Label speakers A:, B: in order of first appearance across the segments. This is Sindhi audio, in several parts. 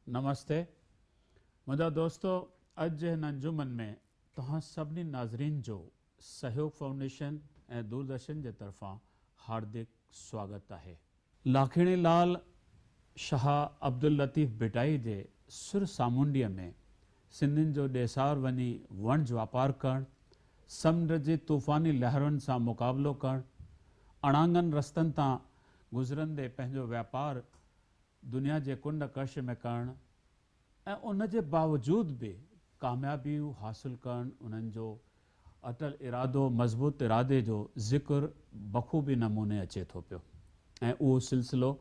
A: نمستي منهنجا دوستو اڄ جي هن انجمن ۾ توهان سڀني ناظرين جو سهيوڳ فائونڊيشن ۽ دوردرشن جي طرفان هاردڪ سواگت آهي. لاکيڻي لال شاهه عبداللطيف ڀٽائي جي سر سامونڊيء ۾ سنڌين جو ڏيساور وڃي وڻج واپار ڪرڻ، سمنڊ جي طوفاني لهرن سان مقابلو ڪرڻ، اڻانگن رستن تان گذرندي پنهنجو واپار دنيا جي ڪنڊ ڪڙڇ ۾ ڪرڻ ۽ ان جي باوجود به ڪاميابيون حاصل ڪرڻ انهن جو اٽل ارادو، مضبوط ارادي جو ذڪر بخوبي نموني اچي ٿو پيو ۽ اهو سلسلو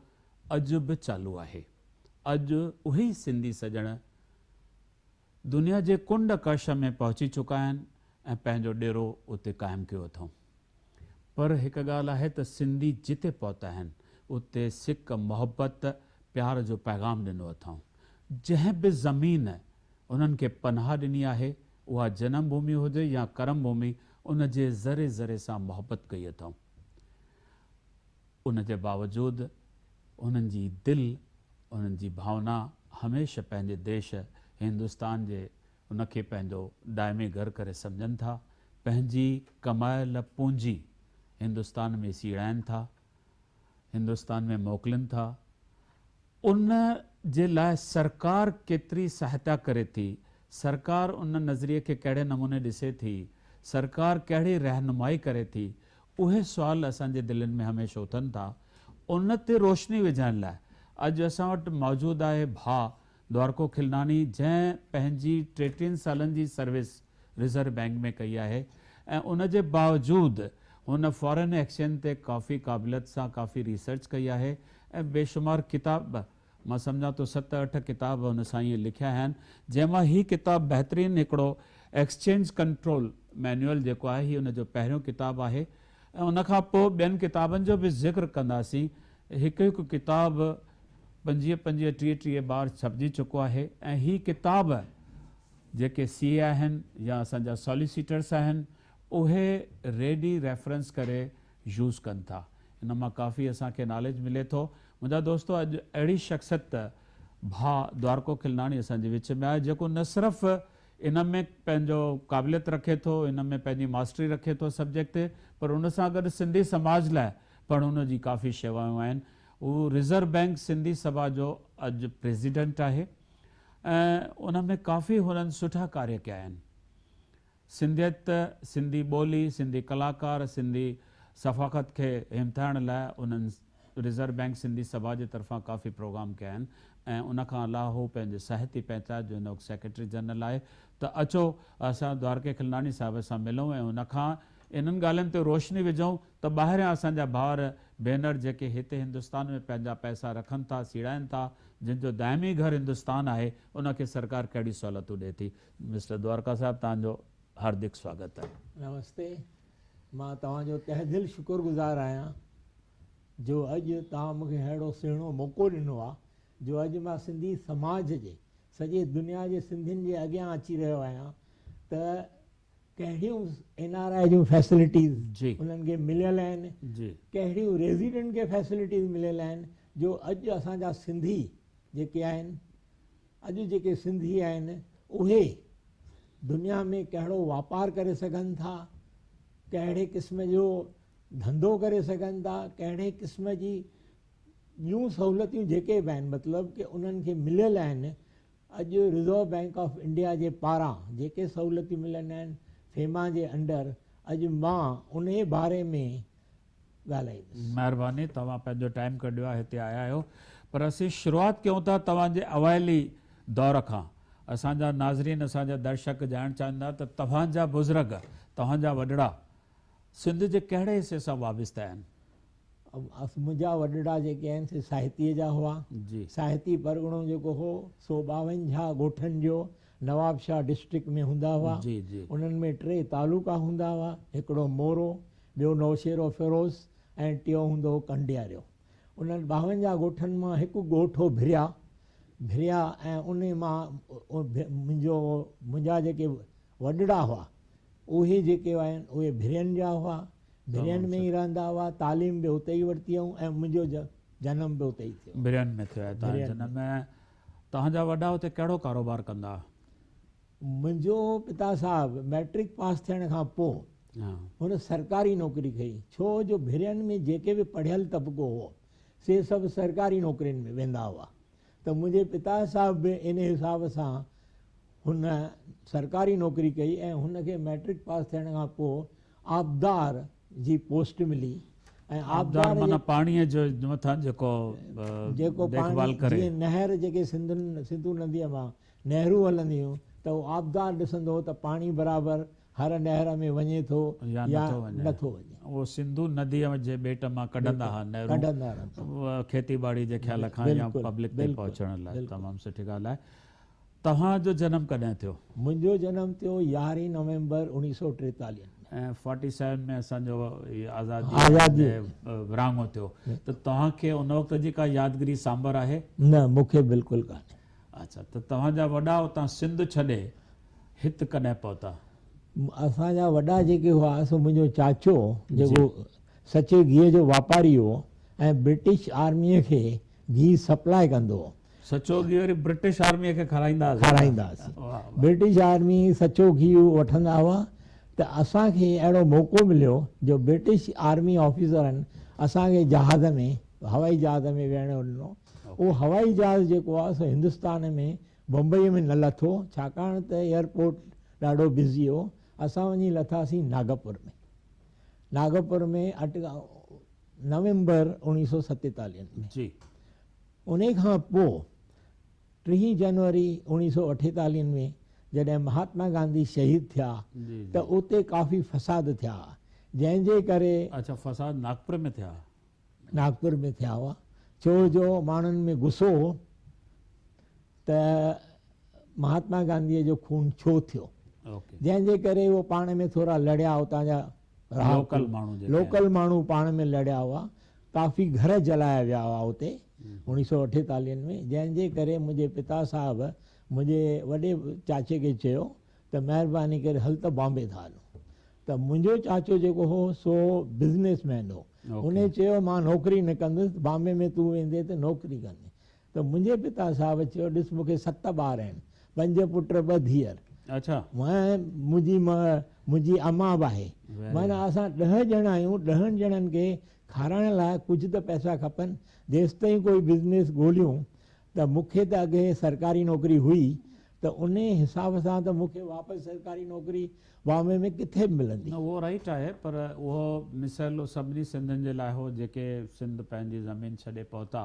A: اڄ به چالو آهي. اڄ اهي ئي سنڌي سڄڻ دنيا جي ڪنڊ ڪڙڇ ۾ پهچي چڪا آهن ۽ پنهنجو ڏيرو اتي قائم ڪيو اٿئون. پر هڪ ڳالهه آهي ته سنڌي جتي پهتا آهن اتي سڪ، محبت، پيار جو پيغام ڏنو اٿائون. جنهن به زمين انهن کي پناهه ڏني آهي اها جنم ڀومي هجي يا ڪرم ڀومي ان جي ذري ذري سان محبت ڪئي اٿائون. ان جي باوجود انهن جي دل، انهن جي ڀاونا هميشه پنهنجي ديش هندستان جي ان کي پنهنجو دائمي گهر ڪري سمجهن ٿا، پنهنجي ڪمايل پونجي هندستان ۾ سيڙائين ٿا، هندستان ۾ موڪلين ٿا، ان جي لاء سرڪار ڪيتري سهائتا ڪري ٿي، سرڪار ان نظريي کي ڪهڙي نموني ڏسي ٿي، سرڪار ڪهڙي رهنمائي ڪري ٿي، اهي سوال اسان جي دلين ۾ هميشه اٿن ٿا، ان تي روشني وجهڻ لاء اڄ اسان وٽ موجود آهي ڀاء دوارڪو کلناڻي جنهن پنهنجي ٽيٽيهن سالن جي سروس رزرو بئنڪ ۾ ڪئي آهي ۽ ان جي باوجود هن فارين ايڪسچينج تي ڪافي قابليت سان ڪافي ريسرچ ڪئي آهي ۽ بيشمار ڪتاب مان سمجهان ٿو ست اٺ ڪتاب هن سائينء لکيا آهن جنهن مان هي ڪتاب بهترين هڪڙو ايڪسچينج ڪنٽرول مينيول جيڪو آهي هي ان جو پهريون ڪتاب آهي ۽ ان کان پوء ٻين ڪتابن جو به ذڪر ڪنداسين هڪ هڪ ڪتاب پنجيهه پنجيهه ٽيهه ٽيهه بار ڇپجي چڪو آهي ۽ هي ڪتاب جيڪي سي اي آهن يا اسان جا ساليسيٽرس آهن اهي ريڊي ريفرنس ڪري يوز ڪن ٿا ان مان ڪافي اسان کي ناليج ملي ٿو منهنجا دوستو اڄ اهڙي شخصيت ڀاء دوارڪو کلناڻي اسان جي وچ ۾ آهي جيڪو نه صرف ان ۾ پنهنجو قابليت رکي ٿو ان ۾ پنهنجي ماسٽري رکي ٿو سبجيڪٽ تي پر ان سان گڏ سنڌي سماج لاء پڻ ان جي ڪافي شيوائون آهن. هو رزرو بئنڪ سنڌي سڀا جو اڄ پريزيڊنٽ آهي ۽ ان ۾ ڪافي هنن سٺا ڪاريه ڪيا آهن. سنڌيت، سنڌي ٻولي، سنڌي ڪلاڪار، سنڌي ثفاقت کي همٿائڻ لاء انهن رزرو بئنڪ سنڌي سڀا جي طرفان ڪافي پروگرام ڪيا آهن ۽ ان کان علاوه هو پنهنجي ساهتي پئنچائت جو هن وقت سيڪريٽري جنرل آهي ته اچو اسان دوارڪي کلناڻي صاحب سان ملون ۽ ان کان انهن ڳالهين تي روشني وجهون ته ٻاهريان اسان جا ڀائر ڀينر جيڪي هتي هندستان ۾ پنهنجا پئسا رکن ٿا، سيڙائين ٿا، جن جو دائمي گهر هندستان آهي، ان کي سرڪار ڪهڙيون سهولتون ڏئي ٿي؟ مسٽر دوارڪا صاحب توهان جو هاردڪ سواگت آهي.
B: نمستي، مان توهان جو تهه دل شڪر گذار آهيان جو اڄ توهان مون کي ههڙو سهڻو موقعو ڏنو آهي جو اڄ مان سنڌي سماج جي سڄي دنيا جي سنڌين جي اڳيان اچي رهيو آهيان ته ڪهڙيون N R I June facilities انهن کي مليل آهن، ڪهڙيون ريزيڊنٽ کي فيسلٽيز مليل آهن جو اڄ اسان جا سنڌي جيڪي آهن اڄ جيڪي سنڌي آهن اهي دنيا ۾ ڪهڙو واپار ڪري سگهن ٿا، ڪهڙي قسم جو ڌنڌو ڪري سگهن ٿا، ڪهڙي قسم جي ٻيون سهولتيون جيڪي به آهن مطلب ڪي انهن کي مليل آهن اڄ رزرو بئنڪ آف انڊيا جي پاران جيڪي سهولتيون ملن آهن فيما جي انڊر اڄ مان انهي باري ۾ ڳالهائيندس.
A: مهرباني توهان پنهنجو ٽائيم ڪڍيو آهي هتي آيا آهيو پر اسين شروعات ڪيون ٿا توهان جي اوائلي دور کان اسان جا ناظرين اسان جا درشڪ ڄاڻڻ چاهيندا ته توهان جا بزرگ توهان جا وڏڙا سنڌ جي ڪهڙي حصي سان وابسته آهن؟
B: منهنجا وڏڙا جيڪي آهن سي ساهتيء جا هئا. ساهتي پرڳڻو جيڪو هو سو 52 ڳوٺن جو نوابشاهه ڊسٽرڪٽ ۾ هوندا هئا. انهن ۾ ٽي تعلقا هوندا هئا، هڪڙو مورو، ٻيو نوشهرو فيروز ۽ ٽيون هوندو هو ڪنڊياريو. انهن 52 ڳوٺن مان هڪ ڳوٺ هو ڀريا، ڀريا ۽ انهي مان منهنجو منهنجا جيڪي وڏڙا هئا اهي جيڪي آهن اهي ڀرين جا هئا. ڀرين ۾ ئي رهندا هئا، تعليم به اتي ئي ورتي هئائون ۽ منهنجو جنم به اتي ئي ٿيو.
A: ڀرين ۾ ٿيو آهي توهان جو جنم. توهان جا وڏا اتي ڪهڙو ڪاروبار ڪندا ها؟
B: منهنجو پتا صاحب مئٽرڪ پاس ٿيڻ کان پوء هن سرڪاري نوڪري ڪئي، ڇو جو ڀرين ۾ جيڪي به پڙهيل طبقو هو، سي سڀ سرڪاري نوڪرين ۾ ويندا هئا ته منهنجي پتا صاحب به ان حساب سان هن سرڪاري نوڪري ڪئي ۽ هن کي مئٽرڪ پاس ٿيڻ کان پوء آبدار جي پوسٽ ملي ۽
A: آبدار معنيٰ پاڻيء جو مٿان جيڪو
B: جيڪو
A: ديک ڀال ڪري.
B: جيئن نهر جيڪي سنڌو نديء مان نهرون هلنديون ته اهو آبدار ڏسندو هو ته پاڻي برابر هر نهر ۾ وڃي ٿو
A: يا نٿو وڃي. اهو سنڌو نديء جي ٻيٽ مان ڪڍندا ها نهرون کيتي ٻاڙي جي خيال کان يا پبلڪ تائين پهچڻ لاء. تمام سٺي ڳالهه آهي. توهان جو جنم ڪڏهن ٿيو؟
B: منهنجو جنم ٿيو يارهين نومبر اوڻيهه سؤ ٽيتاليهن ۾.
A: ۽ فورٽي سيون ۾ اسان جو آزادي ورهاڱو ٿيو ته توهان کي ان وقت جي ڪا يادگيري سانڀر آهي؟
B: نه مون کي بلڪل ڪانهي.
A: اڇا ته توهان جا وڏا اتان سنڌ ڇڏي هت ڪڏهن پهتا؟
B: اسان جا وڏا جيڪي هئا سو منهنجو چاچو جيڪو سچي گيهه جو واپاري هو ۽ برٽش آرميء کي گيهه سپلاء ڪندو هو.
A: سچو گيهه وري برٽش آرميء کي کارائيندا هئاسين.
B: کارائيندا هئاسين. برٽش آرمي سچو گيهه وٺندا هئا ته اسان کي اهڙو موقعو مليو جو برٽش آرمي آفيسرن اسان کي جهاز ۾ هوائي جهاز ۾ ويهڻ ڏنو. اهو هوائي جهاز جيڪو آهي سو هندستان ۾ بمبئيء ۾ نه لٿو ڇاڪاڻ ته ايئرپورٽ ڏاڍو بزي هو. اسان وڃي لٿاسين ناگپور ۾. ناگپور ۾ نومبر اوڻيهه سو ستيتاليهن ۾.
A: جي.
B: انهيء کان پوء ٽيهين جنوري اوڻيهه سؤ اٺيتاليهن ۾ جڏهن مهاتما گانڌي شهيد ٿيا ته اتي ڪافي فساد ٿيا ها، جنهن جي ڪري.
A: اڇا فساد ناگپور ۾ ٿيا ها.
B: ناگپور ۾ ٿيا هئا، ڇو جو ماڻهن ۾ غصو هو ته مهاتما گانڌيء جو خون ڇو ٿيو، جنهن جي ڪري اهو پاڻ ۾ ٿورا لڙيا اتان جا رهاڪو، لوڪل ماڻهو پاڻ ۾ لڙيا هئا، ڪافي گهر جلايا ويا هئا اتي اوڻيهه سؤ اٺيتاليهن ۾، جنهن جي ڪري منهنجي پتا صاحب منهنجي وڏي چاچي کي چيو ته مهرباني ڪري هل ته بامبي ٿا هلون ته منهنجو چاچو جيڪو هو سو بزنيس مين هو، انهي چيو مان نوڪري نه ڪندس، بامبي ۾ تون ويندين ته نوڪري ڪندين. ته منهنجي پتا صاحب چيو ڏس مون کي ست ٻار آهن، پنج پٽ ٻه ڌيئر.
A: اڇا.
B: ۽ منهنجي منهنجي امان به آهي. معنيٰ اسان ڏهه ڄڻا آهيون، ڏهن ڄڻن کي کارائڻ لاء ڪجهه ته پئسا کپن، جيستائين ڪوئي بزنيس ڳوليون ته مون کي ته اڳي سرڪاري نوڪري هئي ته انهي حساب سان ته مون کي واپس سرڪاري نوڪري بامبي ۾ ڪٿي به ملندي.
A: نه اهو رائيٽ آهي پر اهو مسئلو سڀني سنڌين جي لاء هو جيڪي سنڌ پنهنجي زمين ڇڏي پهتا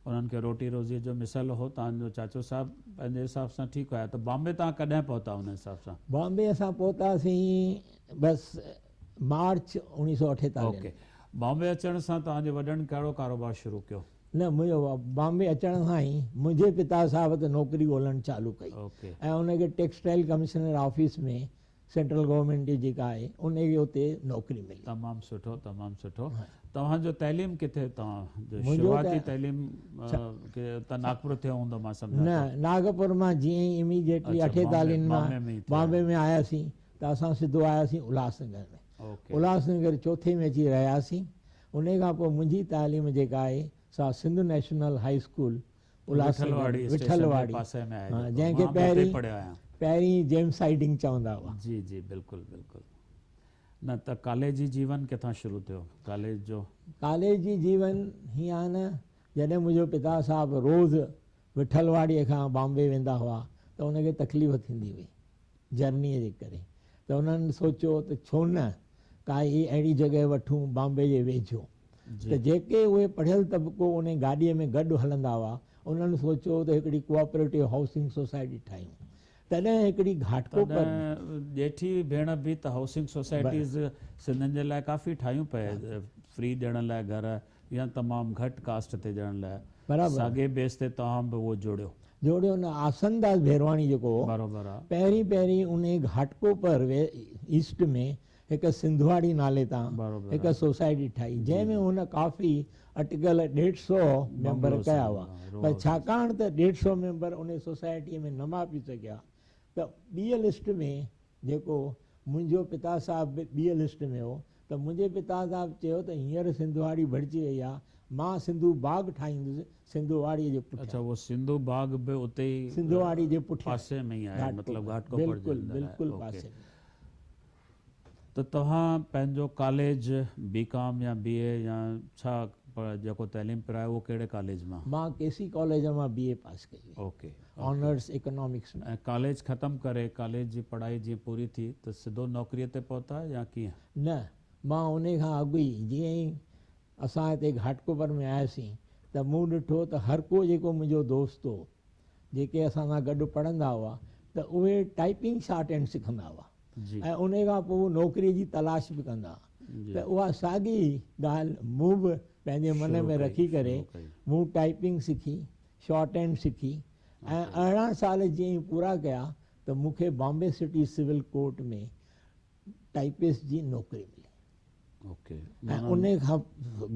A: انهن کي روٽي روزيء جو مسئلو هو، تان جو چاچو صاحب پنهنجي حساب سان ٺيڪ هيا ته بامبي توهان ڪڏهن پهتا ان حساب سان؟
B: بامبي اسان پهتاسين بس مارچ اوڻيهه سؤ اٺيتاليهن
A: اوڪي. بامبي اچڻ سان توهان جي وڏن ڪهڙو ڪاروبار شروع ڪيو؟
B: نه منهنجو بامبي اچڻ سان ئي منهنجي پتا صاحب ته نوڪري ڳولڻ چالو ڪئي
A: اوڪي.
B: ۽ ان کي textile commissioner office ۾ central government جي جيڪا آهي ان کي اتي نوڪري ملي.
A: تمام سٺو تمام سٺو توهان جو تعليم ڪٿي توهان جو شروعاتي تعليم ته ناگپور ٿيو هوندو مان سمجهان ٿو.
B: نه ناگپور مان جيئن ئي اميڊيٽلي اٺيتاليهن مان بامبي ۾ آياسين ته اسان سڌو آياسين الهاس نگر ۾ الهاس نگر چوٿين ۾ اچي رهياسين انهي کان پوء منهنجي تعليم جيڪا آهي سا Sindh national high school Ulhasnagar Vitthal Wadi جنهن کي پهرين پهرين جيمس سائيڊنگ چوندا هئا.
A: جي جي بلڪل بلڪل نه ته ڪاليجي جيون ڪٿان شروع ٿيو ڪاليج جو؟
B: ڪاليجي جيون هيئن آهي نه جڏهن منهنجو پتا صاحب روز وٺل واڙي کان بامبي ويندا هئا ته ان کي تڪليف ٿيندي هئي جرنيء جي ڪري ته انهن سوچيو ته ڇو نه ڪائي اهڙي جڳهه وٺون بامبي جي ويجهو ته جيڪي اهي پڙهيل طبقو انهي گاڏيء ۾ گڏ هلندا هئا، انهن سوچيو ته هڪڙي ڪوآپريٽو هائوسنگ سوسائٽي ٺاهيون. تڏهن هڪڙي گهاٽڪوپر ۾.
A: تڏهن ڄيٺي ڀيڻ به ته هائوسنگ سوسائٽيز سنڌين جي لاء ڪافي ٺاهيون پئي، فري ڏيڻ لاء گهر يا تمام گهٽ ڪاسٽ تي ڏيڻ لاء.
B: برابر.
A: ساڳئي بيس تي توهان به اهو جوڙيو.
B: جوڙيو نه، آسنداس ڀيرواڻي جيڪو هو،
A: برابر آ.
B: پهرين پهرين انهي گهاٽڪوپر ايسٽ ۾ هڪ سنڌواڙي نالي تان هڪ سوسائٽي ٺاهي جنهن ۾ هن ڪافي اٽڪل ڏيڍ سئو ميمبر ڪيا هئا پر ڇاڪاڻ ته ڏيڍ سئو ميمبر ان سوسائٽيء ۾ نه ماپي سگهيا ته ٻيء لسٽ ۾ جيڪو منهنجو پتا صاحب به ٻيء لسٽ ۾ هو ته منهنجي پتا صاحب چيو ته هينئر سنڌواڙي ڀرجي وئي آهي مان سنڌو باغ ٺاهيندس سنڌوواڙيء جي پٺيان.
A: اڇا اهو سنڌو باغ به اتي ئي
B: سنڌوواڙي جي پٺيان
A: پاسي ۾ ئي آهي مطلب گهاٽڪوپر جي
B: بلڪل
A: اندر آهي
B: بلڪل
A: اوڪي.
B: پاسي ۾.
A: ته توهان پنهنجو ڪاليج بي ڪام يا بي اي يا ڇا جيڪو تعليم پرايو اهو ڪهڙي ڪاليج مان؟
B: مان ڪي سي ڪاليج مان بي اي پاس ڪئي هئي
A: اوڪي
B: آنرس اڪنامڪس ۾.
A: ۽ ڪاليج ختم ڪري ڪاليج جي پڙهائي جيئن پوري ٿي ته سڌو نوڪري تي پهتا يا ڪيئن؟
B: نه مان انهي کان اڳ ئي جيئن ئي اسان هتي گهاٽڪوپر ۾ آياسين ته مون ڏٺو ته هر ڪو جيڪو منهنجو دوست هو جيڪي اسان سان گڏ پڙهندا هئا ته اهي ٽائپنگ شارٽ هينڊ سکندا هئا ۽ انهي کان پوء هو نوڪري جي تلاش به ڪندا هئا ته اها ساڳي ڳالهه مون به پنهنجي من ۾ رکي ڪري مون ٽائپنگ سکي، شارٽ هينڊ سکي ۽ 18 سال جيئن ئي پورا ڪيا ته مون کي Bombay city civil court ۾ typist جي نوڪري ملي ۽ انهي کان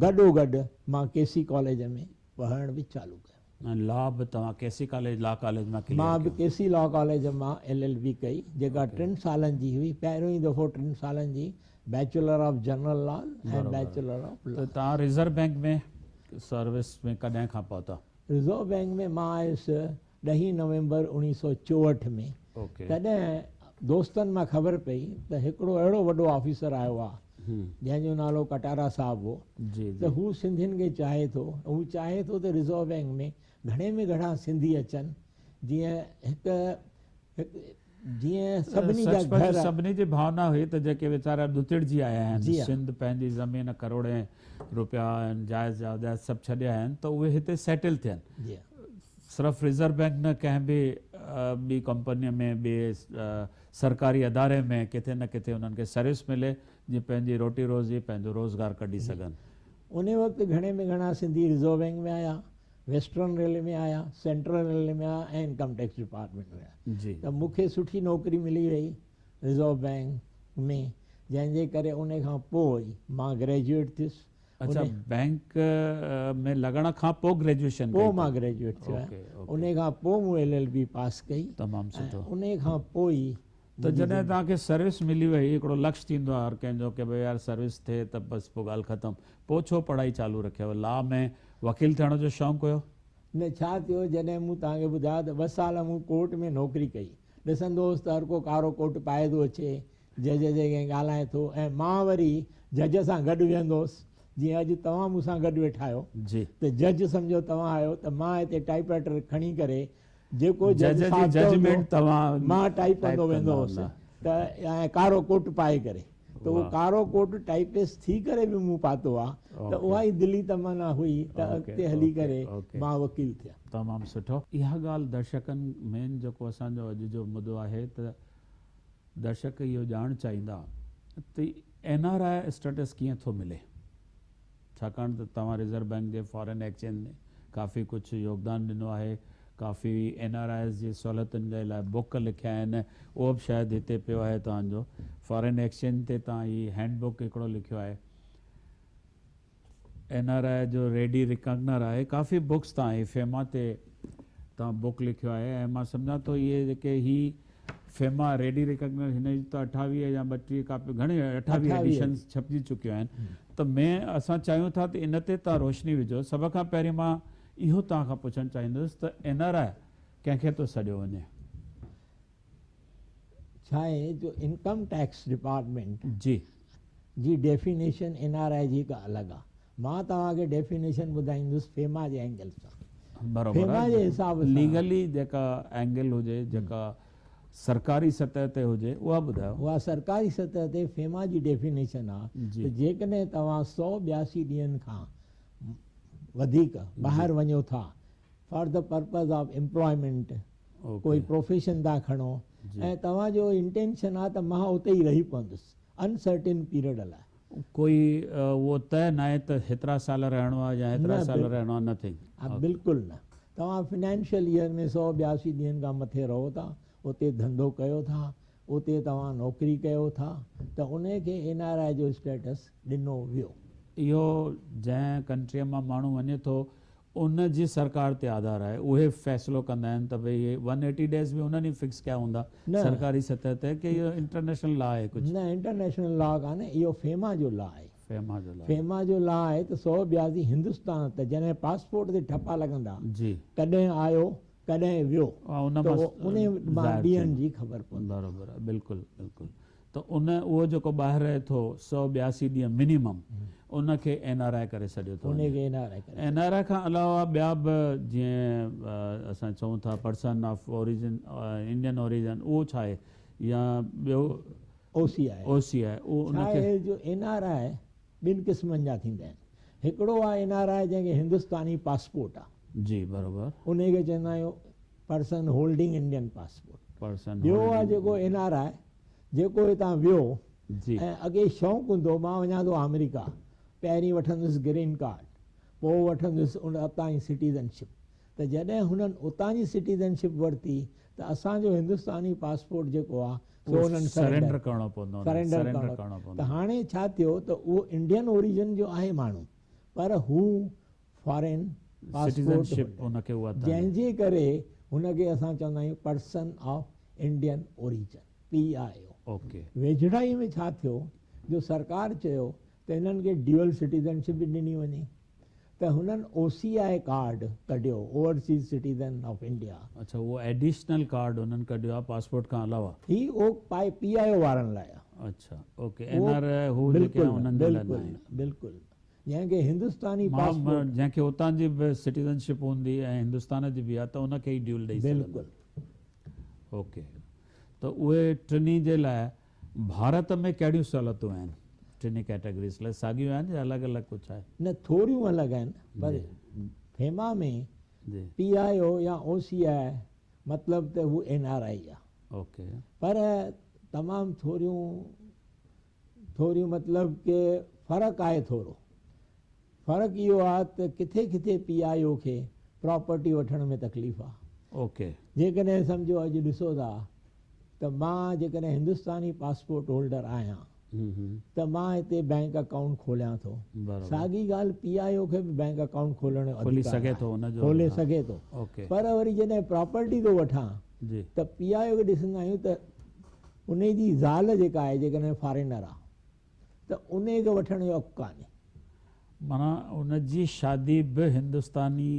B: گڏوگڏ مان ڪي سي ڪاليج ۾ پڙهڻ به چالو ڪيو.
A: ۽ لا به توهان ڪي سي ڪاليج لا ڪاليج مان ڪليئر
B: مان به ڪي سي لا ڪاليج مان ايل ايل بي ڪئي جيڪا ٽن سالن جي هئي. پهريون ئي دفعو ٽن سالن جي bachelor of general law ۽ bachelor of law.
A: ته توهان ريزرو بينڪ ۾ سروس ۾ ڪڏهن کان پهتا؟
B: ريزرو بينڪ ۾ مان آيس ڏهين نومبر 1964 ۾. تڏهن دوستن مان خبر پئي ته هڪڙو اهڙو وڏو آفيسر آيو آ جنهن جو نالو ڪٽارا صاحب هو ته هو سنڌين کي چاهي ٿو هو چاهي ٿو ته ريزرو بينڪ ۾ گهڻي ۾ گهڻا سنڌي اچن جيئن هڪ جيئن سڀني جا
A: سچ پچ
B: گهر.
A: سڀني جي ڀاونا هئي ته جيڪي ويچارا ڏتڙجي آيا آهن سنڌ پنهنجي زمين ڪروڙين روپيا ۽ جائز جائداد سڀ ڇڏي آيا آهن ته اهي هتي سيٽل ٿين صرف ريزرو بينڪ نه ڪنهن به ٻي ڪمپني ۾ ٻي سرڪاري اداري ۾ ڪٿي نه ڪٿي انهن کي سروس ملي جيئن پنهنجي روٽي روزي پنهنجو روزگار ڪڍي سگهن.
B: انهي وقت گهڻي ۾ گهڻا سنڌي ريزرو بينڪ ۾ آيا، ويسٽرن ريلوي ۾ آيا، سينٽرل ريلوي ۾ آيا ۽ انڪم ٽيڪس ڊپارٽمينٽ ۾ آيا ته مون کي سٺي نوڪري ملي وئي ريزرو بينڪ ۾ جنهن جي ڪري انهي کان پوء مان گريجوئيٽ ٿيس
A: اڇا بينڪ ۾ لڳڻ کان پوء گريجوئيشن ڪئي
B: پوء مان گريجوئيٽ ٿيو آهيان انهي کان پوء مون ايل ايل بي پاس ڪئي
A: تمام سٺو
B: انهي کان پوء ئي
A: ته جڏهن توهان کي سروس ملي وئي هڪڙو لڪش ٿيندو آهي هر ڪنهن جو ڪي ڀئي يار سروس ٿئي ته بس پوء ڳالهه ختم پوء ڇو پڙهائي چالو رکيو لا ۾ وڪيل ٿيڻ جو شوق هيو؟
B: نه ڇا ٿيو جڏهن مون توهان کي ٻڌايو ته ٻه سال مون ڪورٽ ۾ نوڪري ڪئي ڏسندو هوس ته هر ڪو ڪارو ڪوٽ پائي ٿو اچي جج جي ڪنهن ڳالهائي ٿو ۽ مان وري جج سان گڏ ويهندو هوس جيئن اڄ توهان مون سان گڏ ويٺا آهيو ته جج سمجهو توهان آهيو ته مان هتي ٽائيپ رائيٽر کڻي ڪري جيڪو جج صاحب چوندو مان ٽائيپ ڪندو ويندو هوس ته ۽ ڪارو ڪوٽ پائي ڪري ته اهو ڪارو ڪوٽ ٽائيپسٽ ٿي ڪري به مون پاتو آهي ته اها ئي دلي تمنا هئي ته اڳتي هلي ڪري مان وڪيل ٿيان.
A: تمام سٺو. اها ڳالهه درشڪن مين جيڪو اسان جو اڄ جو مدو آهي ته درشڪ اهو ڄاڻڻ چاهيندا ته اين آر I status ڪيئن ٿو ملي ڇاڪاڻ ته توهان ريزرو بئنڪ جي فارين ايڪسچينج ۾ ڪافي ڪجهه يوگدان ڏنو آهي ڪافي اين آر آئيز جي سهولتن جي لاء بڪ لکيا آهن اهو به شايد هتي پيو آهي توهان جو فارين ايڪسچينج تي توهان هي هينڊ بڪ هڪڙو لکيو آهي اين آر I جو ريڊي ريڪگنر آهي ڪافي بڪس تان هي فيما تي تان بڪ لکيو آهي ۽ مان سمجهان ٿو اهي جيڪي هي فيما ريڊي ريڪگنر هن جي ته 28 يا 32 ڪاپي گهڻي 28 ايڊيشنز ڇپجي چڪيون آهن ته مين اسان چاهيون ٿا ته ان تي تان روشني وجهو سڀ کان پهرين مان اهو توهان کان پڇڻ چاهيندس ته اين آر I ڪنهن کي ٿو سڏيو وڃي؟
B: ڇا آهي جو انڪم ٽيڪس ڊپارٽمينٽ
A: جي.
B: جي ڊيفينيشن اين آر I جي هڪ الڳ آهي. مان توهان کي ڊيفينيشن ٻڌائيندس فيما جي اينگل سان.
A: بروبر
B: فيما جي
A: آهي
B: حساب سان.
A: ليگلي جيڪا اينگل هجي جيڪا سرڪاري سطح تي هجي اها ٻڌايو.
B: اها سرڪاري سطح تي فيما جي ڊيفينيشن آهي ته جيڪڏهن توهان 182 ڏينهن کان وڌيڪ ٻاهر وڃو ٿا for the purpose of employment ڪوئي پروفيشن تان کڻو ۽ توهان جو انٽينشن آ ته مان اتي ئي رهي پوندس ان سرٽين پيريڊ لاء.
A: ڪوئي اهو طئه ناهي ته هيترا سال رهڻو آ يا هيترا سال رهڻو آ نٿنگ.
B: ها بلڪل نه توهان فنانشل ايئر ۾ 182 ڏينهن کان مٿي رهو ٿا اتي ڌنڌو ڪيو ٿا اتي توهان نوڪري ڪيو ٿا ته انهي کي اين آر I جو اسٽيٽس ڏنو ويو.
A: اهو جنهن ڪنٽريء مان ماڻهو وڃي ٿو ان جي سرڪار تي آڌار آهي اهي فيصلو ڪندا آهن ته ڀئي هي ون ايٽي ڊيز به انهن ئي فڪس ڪيا هوندا سرڪاري سطح تي ڪي اهو انٽرنيشنل لا آهي ڪجهه.
B: نه انٽرنيشنل لا ڪانهي اهو فيما جو لا آهي.
A: فيما جو لا.
B: فيما جو لا آهي ته 182 هندستان ته جڏهن پاسپورٽ تي ٺپا لڳندا
A: جي.
B: ڪڏهن آيو ڪڏهن ويو
A: ان
B: ته
A: مان
B: انهي مان
A: ظاهر
B: ڏينهن
A: ٿيندو.
B: جي خبر پوندي.
A: برابر آهي بلڪل بلڪل ته ان اهو جيڪو ٻاهر رهي ٿو 182 ڏينهن منيمم ان کي اين آر I ڪري سڏيو ٿو
B: انهي
A: وڃي.
B: کي اين آر I ڪري
A: اين آر I کان علاوه ٻيا به جيئن اسان چئون ٿا person of origin Indian origin اهو ڇا آهي يا ٻيو
B: او سي آء.
A: او سي آء اهو ان
B: ڇا
A: کي.
B: آهي جو اين آر I ٻن قسمن جا ٿيندا آهن. هڪڙو آهي اين آر I جنهن کي هندستاني پاسپورٽ آهي.
A: جي برابر.
B: انهي کي چوندا آهيون person holding Indian passport.
A: Person
B: ٻيو آهي
A: هولڊنگ
B: جيڪو اين آر I جيڪو هتان ويو
A: جي.
B: ۽ اڳي شوق هوندو هو مان وڃان ٿو آمريڪا پهرين وٺندس گرين ڪارڊ پوء وٺندس ان اتان جي سٽيزن شپ ته جڏهن هنن اتان جي سٽيزن شپ ورتي ته اسان جو هندستاني پاسپورٽ جيڪو آ سو
A: اهو
B: انهن
A: سرينڊر
B: سرينڊر
A: ڪرڻو پوندو انهن کي
B: سرينڊر
A: سرينڊر
B: ڪرڻو
A: ڪرڻو
B: ته
A: پوندو.
B: هاڻي ڇا ٿيو ته اهو انڊين اوريجن جو آهي ماڻهو پر هو foreign
A: citizen
B: passport
A: ship
B: holder
A: ان کي اها
B: جنهن جي ڪري هن کي اسان چوندا آهيون person of Indian origin, P I O.
A: Okay.
B: ويجهڙائي ۾ ڇا ٿيو جو سرڪار چيو ته هنن کي ڊيوئل سٽيزن شپ به ڏني وڃي ته هنن او سي I card ڪڍيو، اوورسيز سٽيزن آف انڊيا.
A: اڇا اهو ايڊيشنل ڪارڊ هنن ڪڍيو آهي پاسپورٽ کان علاوه.
B: هي او پائي پي آء او وارن لاء آهي.
A: اڇا اوڪي اين
B: اهو
A: آر I هو جيڪي
B: بلڪل
A: آهن
B: نه
A: انهن جي لاء
B: بلڪل
A: ناهي.
B: نه بلڪل نه جنهن کي هندستاني
A: مان
B: پاسپورٽ.
A: جنهن کي اتان جي به سٽيزن شپ هوندي ۽ هندستان جي به آهي ته ان کي ئي ڊيول ڏئي سگهندا.
B: بلڪل.
A: اوڪي ته اهي ٽنهي جي لاء ڀارت ۾ ڪهڙيون سهولتون آهن؟ ٽنهي ڪيٽيگريز لاء ساڳيون آهن يا الڳ الڳ ڪجهه آهي؟
B: نه ٿوريون الڳ آهن پر فيما ۾ پي آء او يا او سي آء مطلب ته هو اين آر I آهي.
A: اوڪي.
B: پر تمام ٿوريون ٿوريون مطلب ڪي فرق آهي ٿورو. فرق اهو آ ته ڪٿي ڪٿي پي آء او کي پراپرٽي وٺڻ ۾ تڪليف آ.
A: اوڪي.
B: جيڪڏهن سمجهو اڄ ڏسو ٿا ته مان جيڪڏهن هندستاني پاسپورٽ هولڊر آهيان ته مان هتي بينڪ اڪائونٽ کوليان ٿو. ساڳي ڳالهه پي آء او کي به بينڪ اڪائونٽ کولڻ جو
A: کولي
B: اڌڪار
A: سگهي
B: آهي.
A: ٿو ان جو
B: کولي سگهي ٿو.
A: اوڪي.
B: پر وري جڏهن پراپرٽي ٿو وٺان ته پي آء او کي ڏسندا آهيون ته انهي جي زال جيڪا آهي جيڪڏهن فارينر آ. ته انهيء کي وٺڻ جو حق ڪانهي.
A: معنيٰ ان جي شادي به هندستاني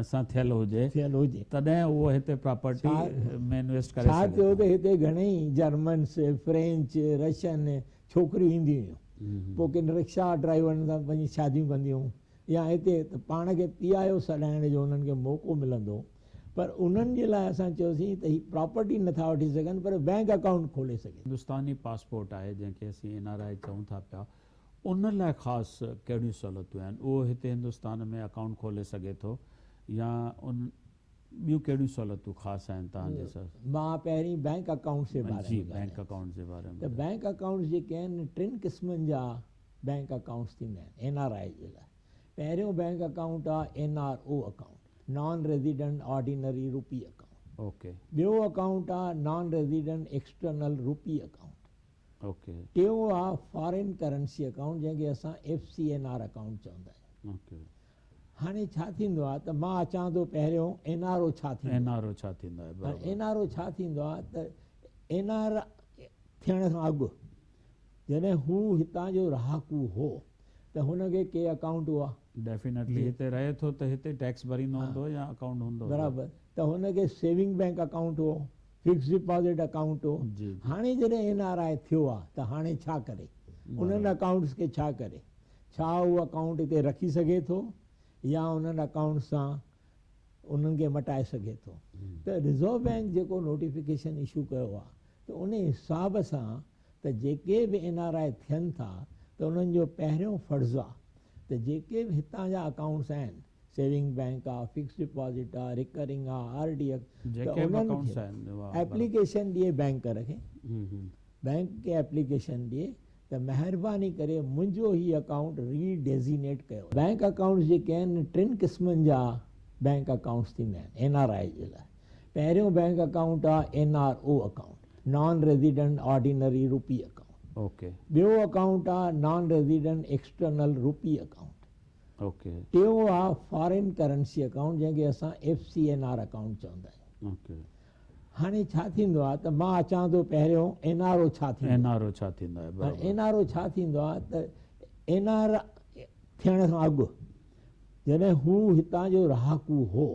A: سان ٿيل هجي
B: ٿيل هجي.
A: تڏهن اهو هتي پراپرٽي ۾ انويسٽ ڪري
B: ڇا
A: سگهي
B: ٿيو
A: ٿو.
B: ته هتي گهڻيئي جرمنس، فرينچ، رشن ڇوڪريون اينديون هيون. پوء ڪن رڪشا ڊرائيورن سان وڃي شاديون ڪنديون هيون يا هتي ته پاڻ کي پي آء او سڏائڻ جو انهن کي موقعو ملندو هو. پر انهن جي لاء اسان چيوسين ته هي پراپرٽي نٿا وٺي سگهن پر بئنڪ اڪائونٽ کولي سگهي ٿو.
A: هندستاني پاسپورٽ آهي جنهن کي اسين اين آر I چئون ٿا پيا ان لاء خاص ڪهڙيون سهولتون آهن اهو هتي هندستان ۾ اڪائونٽ کولي سگهي ٿو يا ان ٻيون ڪهڙيون سهولتون خاص آهن توهان جي سر.
B: مان پهرين بئنڪ اڪائونٽس جي باري
A: جي
B: ۾
A: بئنڪ
B: ڳالهايان
A: اڪائونٽس جي باري ۾
B: ته
A: ٻڌايو.
B: بئنڪ اڪائونٽس جيڪي آهن ٽن قسمن جا بئنڪ اڪائونٽس ٿيندا آهن اين آر I جي لاء پهريون بئنڪ اڪائونٽ آهي N R O account. Non resident ordinary rupee account.
A: Okay.
B: ٻيو اڪائونٽ آ non resident external rupee account.
A: Okay.
B: ٽيون آ فارين ڪرنسي اڪائونٽ جنهن کي اسان F C N R account چوندا آهيون.
A: اوڪي.
B: هاڻي ڇا ٿيندو آ ته مان اچان ٿو پهريون اين آر او ڇا ٿيندو آ.
A: اين آر او ڇا ٿيندو آهي
B: هاڻي
A: برابر.
B: اين آر او ڇا ٿيندو آ ته اين آر ٿيڻ کان اڳ جڏهن هو هتان جو رهاڪو هو ته هن کي ڪي اڪائونٽ هئا.
A: ڊيفينيٽلي هتي رهي ٿو ته هتي ٽيڪس ڀريندو هوندو يا اڪائونٽ هوندو.
B: برابر ته هن کي سيونگ بينڪ اڪائونٽ هو، فڪس ڊپازٽ اڪائونٽ هو. هاڻي جڏهن اين آر I ٿيو آ ته هاڻي ڇا ڪري؟ انهن اڪائونٽس کي ڇا ڪري؟ ڇا اهو اڪائونٽ هتي رکي سگهي ٿو يا انهن اڪائونٽس سان انهن کي مٽائي سگهي ٿو؟ ته رزرو بينڪ جيڪو نوٽيفڪيشن اشو ڪيو آ ته ان حساب سان ته جيڪي به اين آر I ٿين ٿا ته انهن جو پهريون فرض آ ته جيڪي به هتان جا اڪائونٽس آهن سيونگ بينڪ آ، فڪس ڊپازٽ آ، ريڪرنگ آ، آر ڊي آ ته انهن کي ايپليڪيشن ڏئي بينڪر کي بينڪ کي ايپليڪيشن ڏئي ته مهرباني ڪري منهنجو هي اڪائونٽ ري ڊيزينيٽ ڪيو. بينڪ اڪائونٽس جيڪي آهن ٽن قسمن جا بينڪ اڪائونٽس ٿيندا آهن اين آر I جي لاء پهريون بينڪ اڪائونٽ آ N R O account. Non resident ordinary rupee account.
A: Okay.
B: ٻيو اڪائونٽ آ non resident external rupee account.
A: Okay.
B: ٽيون آ فارين ڪرنسي اڪائونٽ جنهن کي اسان F C N R account چوندا آهيون.
A: اوڪي.
B: هاڻي ڇا ٿيندو آ ته مان اچان ٿو پهريون اين آر او ڇا ٿيندو
A: اين آر او ڇا ٿيندو آهي
B: برابر. اين آر او ڇا ٿيندو آ ته اين آر ٿيڻ کان اڳ جڏهن هو هتان جو رهاڪو هو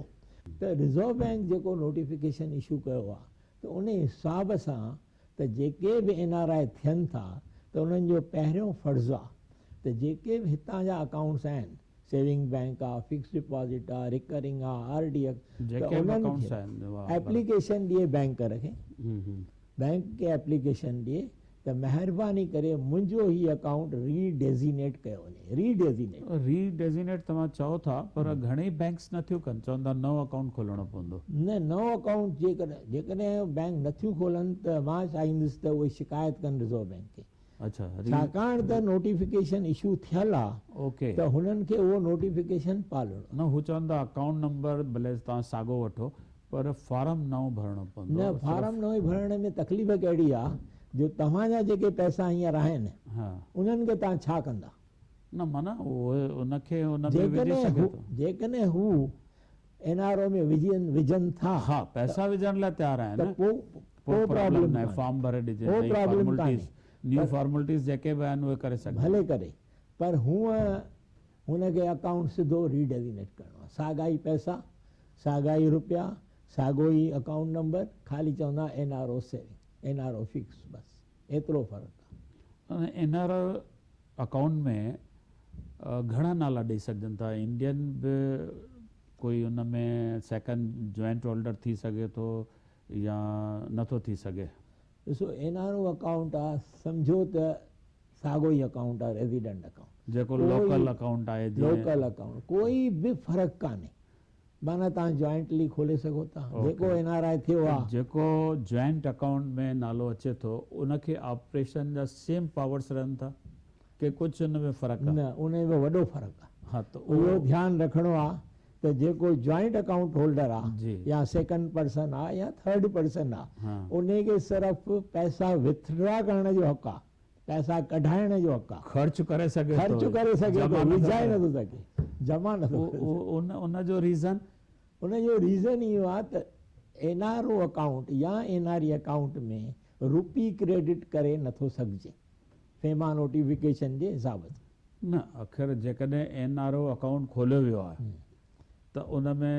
B: ته رزرو بئنڪ جيڪو نوٽيفڪيشن اشو ڪيو آهي ته ان حساب سان ته جيڪي به اين آر I ٿين ٿا ته انهن جو پهريون فرض آ ته جيڪي به هتان جا اڪائونٽس آهن سيونگ بئنڪ آ، فڪس ڊپازٽ آ، ريڪرنگ آ، آر ڊي آ ته انهن کي ايپليڪيشن ڏئي بئنڪر کي بئنڪ کي ايپليڪيشن ڏئي ته مهرباني ڪري منهنجو هي اڪائونٽ ري ڊيزينيٽ ڪيو وڃي ري ڊيزينيٽ.
A: ري ڊيزينيٽ توهان چئو ٿا پر گهڻئي بئنڪس نٿيون ڪن چون ٿا نئون اڪائونٽ کولڻو پوندو.
B: نه نئون اڪائونٽ جيڪڏهن جيڪڏهن بئنڪ نٿيون کولن ته مان چاهيندس ته اهي شڪايت ڪن رزرو بئنڪ کي
A: اڇا ري
B: ڇاڪاڻ ته نوٽيفڪيشن اشو ٿيل آ
A: اوڪي
B: ته هنن کي اهو نوٽيفڪيشن پالڻو آ.
A: نه هو چون ٿا اڪائونٽ نمبر ڀلي توهان ساڳو وٺو پر فارم نئون ڀرڻو پوندو.
B: نه فارم نئون ڀرڻ ۾ تڪليف ڪهڙي آ جو توهان جا جيڪي پئسا هينئر آهن انهن کي توهان ڇا ڪندا؟
A: نه معنيٰ اهي ان کي ان ۾ وجهي سگهي ٿو.
B: جيڪڏهن هو اين آر او ۾ وجهن ٿا.
A: ها پئسا وجهڻ لاء تيار آهن
B: ته پوء
A: پوء پرابلم ناهي فارم ڀري ڏجي
B: نئين
A: فارملٽيز نيو فارملٽيز جيڪي به آهن اهي ڪري سگهجن.
B: ڀلي ڪري پر هونء هن کي اڪائونٽ سڌو ري ڊيزينيٽ ڪرڻو آهي ساڳا ئي پئسا ساڳا ئي روپيا ساڳو ئي اڪائونٽ نمبر خالي چوندا N R O saving N R O fix بس ايترو فرق
A: آهي. اين آر او اڪائونٽ ۾ گهڻا نالا ڏئي سگهجن ٿا انڊين به ڪوئي ان ۾ سيڪنڊ جوائنٽ هولڊر ٿي سگهي ٿو يا نٿو ٿي سگهي.
B: ڏسو اين آر او اڪائونٽ آ سمجهو ته ساڳو ئي اڪائونٽ آ ريزيڊنٽ اڪائونٽ.
A: جيڪو لوڪل اڪائونٽ آهي جيئن.
B: لوڪل اڪائونٽ ڪوئي به فرق ڪانهي معنيٰ توهان جوائنٽلي کولي سگهو ٿا جيڪو اين آر I ٿيو آ.
A: جيڪو جوائنٽ اڪائونٽ ۾ نالو اچي ٿو ان کي آپريشن جا سيم پاورس رهن ٿا ڪي ڪجهه ان ۾ فرق آ؟
B: نه ان ۾ وڏو فرق آ.
A: ها ته
B: اهو ڌيان رکڻو آ ته جيڪو جوائنٽ اڪائونٽ هولڊر آ يا سيڪنڊ پرسن آ يا ٿرڊ پرسن آ انهي کي صرف پئسا وٿڊرا ڪرڻ جو حق آ پئسا ڪڍائڻ جو حق آ
A: خرچ ڪري سگهي ٿو
B: خرچ ڪري سگهي ٿو وجهائي نٿو سگهي جمع نٿو ڪري سگهي.
A: ان جو ريزن؟
B: ان جو ريزن اهو آ ته اين آر او اڪائونٽ يا اين آر اي اڪائونٽ ۾ روپي ڪريڊٽ ڪري نٿو سگهجي فيما نوٽيفڪيشن جي حساب سان.
A: نه آخر جيڪڏهن اين آر او اڪائونٽ کوليو ويو آهي ته ان ۾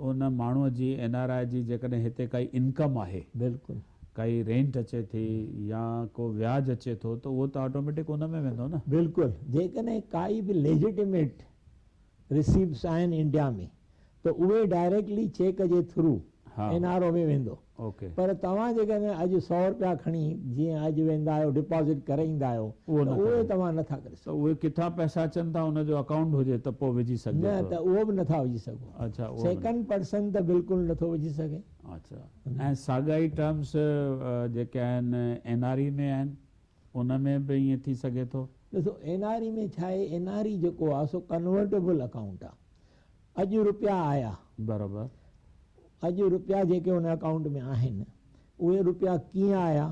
A: ان ماڻهو جي اين آر I جي جيڪڏهن هتي ڪائي انڪم آهي
B: بلڪل
A: ڪائي رينٽ اچي ٿي يا ڪو وياج اچي ٿو ته اهو ته آٽوميٽڪ ان ۾ ويندو نه.
B: بلڪل جيڪڏهن ڪائي به ليجيٽيميٽ رسيپٽس آهن انڊيا ۾ ته اهي ڊائريڪٽلي چيڪ جي ٿرو اين آر او ۾ ويندو پر توهان جيڪڏهن اڄ سئو رپيا کڻي جيئن اڄ ويندا آهيو ڊپازٽ ڪري ايندا آهيو ته اهي توهان نٿا ڪري
A: سگهو. ته اهي ڪٿان پئسا اچن ٿا ان جو اڪائونٽ هجي ته پوء وجهي سگهجي
B: ٿو. نه ته اهو به نٿا وجهي سگهو.
A: اڇا اهو
B: سيڪنڊ پرسن ته بلڪل نٿو وجهي سگهي.
A: اڇا ۽ ساڳا ئي ٽرمس جيڪي آهن اين آر اي ۾ آهن ان ۾ به ائين ٿي سگهي ٿو.
B: ڏسو اين آر اي ۾ ڇا آهي اين آر اي جيڪو آهي سو ڪنورٽيبل اڪائونٽ آهي. اڄ روپيا آيا.
A: برابر.
B: اڄ روپيا جيڪي ان اڪائونٽ ۾ آهن اهي روپيا ڪيئن آيا؟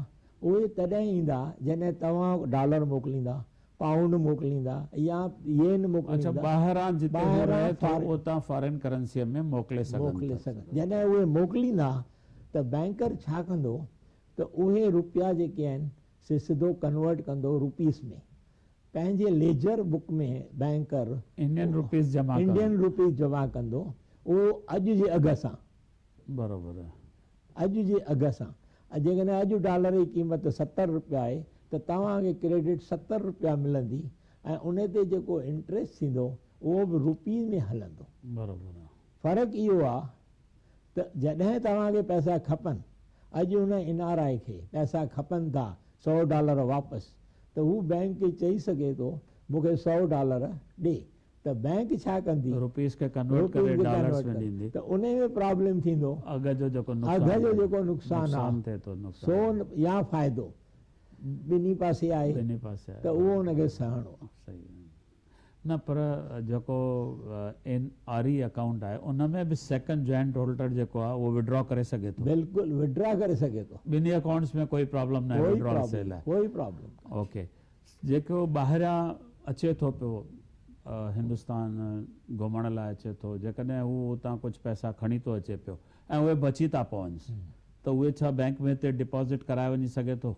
B: اهي تڏهن ايندا جڏهن توهان ڊالر موڪليندا، پائونڊ موڪليندا يا يين موڪليندا.
A: اڇا ٻاهران جتي هو رهي ٿو اتان فارين ڪرنسيء ۾ موڪلي سگهن ٿا.
B: موڪلي سگهن. جڏهن اهي موڪليندا ته بئنڪر ڇا ڪندو ته اهي روپيا جيڪي آهن سي سڌو ڪنورٽ ڪندو روپيس ۾. پنهنجي ledger book ۾ banker
A: Indian rupees جمع ڪندو.
B: انڊين روپيز جمع ڪندو اهو اڄ جي اگهه سان.
A: برابر.
B: اڄ جي اگهه سان. جيڪڏهن اڄ ڊالر جي قيمت 70 روپيا آهي ته توهان کي ڪريڊٽ 70 روپيا ملندي ۽ ان تي جيڪو انٽريسٽ ٿيندو اهو به روپيز ۾ هلندو.
A: برابر.
B: فرق اهو آهي ته جڏهن توهان کي پئسا کپن، اڄ ان اين آر I کي پئسا کپن ٿا سئو ڊالر واپس ته هو بئنڪ کي چئي سگهي ٿو مون کي سئو ڊالر ڏي ته بئنڪ ڇا ڪندي
A: روپيز کي ڪنورٽ ڪري ڊالرز ۾ ڏيندي
B: ته ان ۾ پرابلم ٿيندو
A: اگهه جو جيڪو نقصان
B: اگهه جو جيڪو نقصان
A: آ ٿئي ٿو
B: سو يا فائدو ٻنهي پاسي آهي
A: ٻنهي پاسي آهي
B: ته اهو ان کي سهڻو آ.
A: صحيح نه پر جيڪو اين آر اي اڪائونٽ آهي ان ۾ به سيڪنڊ جوائنٽ هولڊر جيڪو آهي اهو وڊرا ڪري سگهي ٿو.
B: بلڪل وڊرا ڪري سگهي ٿو.
A: ٻنهي اڪائونٽس ۾ ڪوئي پرابلم ناهي وڊرال سي لاء.
B: ڪوئي پرابلم ڪانهي.
A: اوڪي جيڪو ٻاهريان اچي ٿو پيو هندستان گهمڻ لاء اچي ٿو جيڪڏهن هو اتان ڪجهه پئسا کڻي ٿو اچي پيو ۽ اهي بچي ٿا پونس ته اهي ڇا بئنڪ ۾ هتي ڊپازٽ ڪرائي وڃي سگهي ٿو؟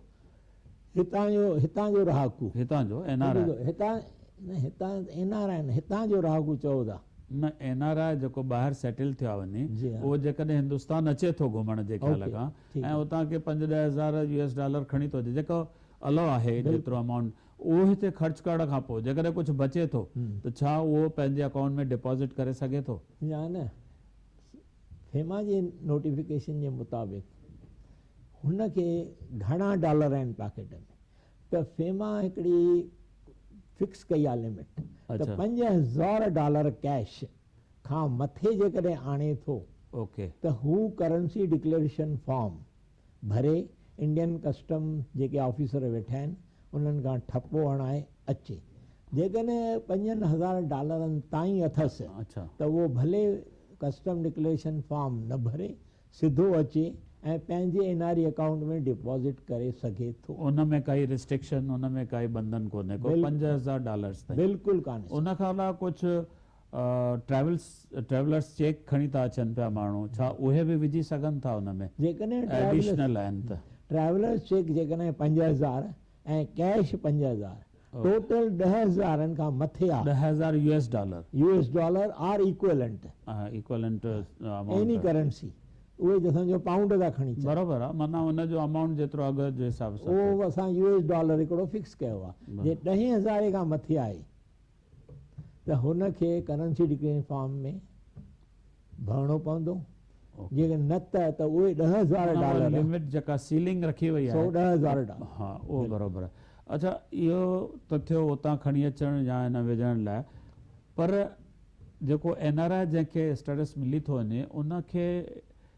B: هتان جو هتان جو رهاڪو.
A: هتان جو اين آر I.
B: هتان نه هتان اين آر I نه هتان جو رهاڪو چئو ٿا.
A: نه اين آر I جيڪو ٻاهر سيٽل ٿيو آهي وڃي اهو جيڪڏهن هندستان اچي ٿو گهمڻ جي خيال کان ۽ اتان ڪي پنج ڏهه هزار يو ايس ڊالر کڻي ٿو اچي جيڪو الو آهي جيترو امائونٽ اهو هتي خرچ ڪرڻ کان پوء جيڪڏهن ڪجهه بچي ٿو ته ڇا اهو پنهنجي اڪائونٽ ۾ ڊپازٽ ڪري سگهي ٿو؟
B: يا نه فيما جي نوٽيفڪيشن جي مطابق هن کي گهڻا ڊالر آهن پاڪيٽ ۾ ته فيما هڪڙي فڪس ڪئي آهي لمٽ ته 5000 ڊالر ڪيش کان مٿي جيڪڏهن آڻي ٿو ته هو ڪرنسي ڊڪليريشن فارم ڀري انڊين ڪسٽم جيڪي آفيسر ويٺا آهن انهن کان ٺپو هڻائي اچي. جيڪڏهن 5000 ڊالرن تائين اٿس ته اهو ڀلي ڪسٽم ڊڪليريشن فارم نه ڀري سڌو اچي ۽ پنهنجي N R E account ۾ deposit ڪري سگهي ٿو.
A: ان ۾ ڪائي ريسٽرڪشن ان ۾ ڪائي بندن ڪونهي ڪو 5000 ڊالرز تائين.
B: بلڪل ڪانهي سر.
A: ان کان علاوه ڪجهه ٽريولس ٽريولرس چيڪ کڻي ٿا اچن پيا ماڻهو ڇا اهي به وجهي سگهن ٿا ان ۾
B: جيڪڏهن
A: ايڊيشنل آهن ته.
B: ٽريولرس چيڪ جيڪڏهن 5000 ۽ ڪيش 5000 ٽوٽل ڏهه هزارن کان مٿي آ.
A: 10,000 U S dollar.
B: U S dollar or equivalent.
A: Equivalent amount.
B: Any currency اهي جو سمجهو پائونڊ ٿا کڻي اچن.
A: برابر آ معنيٰ ان جو امائونٽ جيترو اگهه جي حساب سان.
B: اهو اسان يو ايس ڊالر هڪڙو فڪس ڪيو آ جي ڏهين هزاري کان مٿي آهي ته هن کي ڪرنسي ڊڪليريشن فارم ۾ ڀرڻو پوندو جيڪڏهن نه ته ته اهي 10,000 ڊالر
A: لمٽ جيڪا سيلنگ رکي وئي آهي
B: سو 10,000 ڊالر
A: ها اهو برابر آهي. اڇا اهو ته ٿيو اتان کڻي اچڻ يا هن وجهڻ لاء پر جيڪو اين آر I جنهن کي اسٽيٽس ملي ٿو وڃي ان کي